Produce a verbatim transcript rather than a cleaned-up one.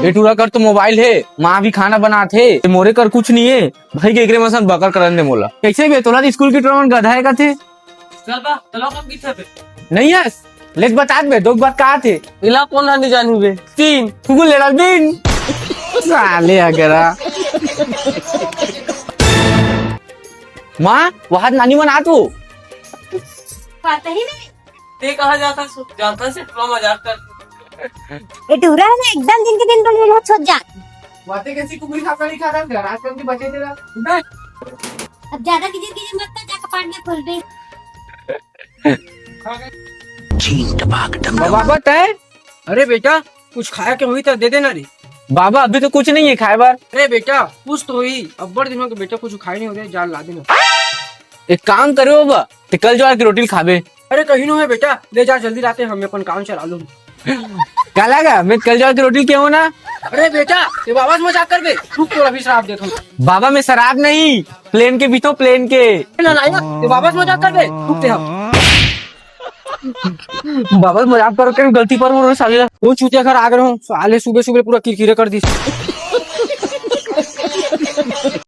ए टूरा कर तो मोबाइल हे, माँ भी खाना बनात हे, ए मोरे कर कुछ नहीं हे। भाई के एकरे मसन बकर करन दे मोला। कैसे बे, तोला तो स्कूल के टूरा मन गधा हे कथे। चल बा, चलो कम किथे बे। नहीं हस, लेक बतात बे, दो बात का आथे। इला कोन ह नहीं जानू बे। तीन, कुकुर ले डाल दिन। साले अगरा। माँ, वहाद नानी मन आत हो। पता ही नहीं। ते कहाँ जाता सु-, जाता से इतना मजाक कर। ए टूरा है ना, एकदम दिन के दिन तो ये लोग छोड़ जा। बातें कैसी कुकुर खा कर नहीं खाता, घर आजकल की बचे तेरा। अब ज्यादा गिजर गिजर मत कर, जा कपाट में खोल दे। बाबा, तय? अरे बेटा, कुछ खाया के होही त दे देना रे। बाबा, अभी तो कुछ नहीं है खाए बर। अरे बेटा, कुछ तो होही, अब्बड़ दिन हो गए बेटा, कुछ खाए नहीं हो रहे, जा ला देना। एक काम करे बाबा, ते कल ज्वार के रोटी ल खाबे। अरे कहीं नो है बेटा, ले जा जल्दी लाते, हम अपन काम चला लूँ। काला गा, मैं कल ज्वार के रोटी ल के हो ना। अरे बेटा, ये बाबा से मजाक कर बे, रुक तो अभी शराब देता हूँ। बाबा, मैं शराब नहीं, प्लेन के पीता हूँ, प्लेन के। ना लाया, ये बाबा से मजाक कर बे, रुक ते हम। बाबा, मजाक कर के गलती पर वो साले। वो चूतिया घर आ गए हो, साले सुबह सुबह पूरा किरकिरे कर दी।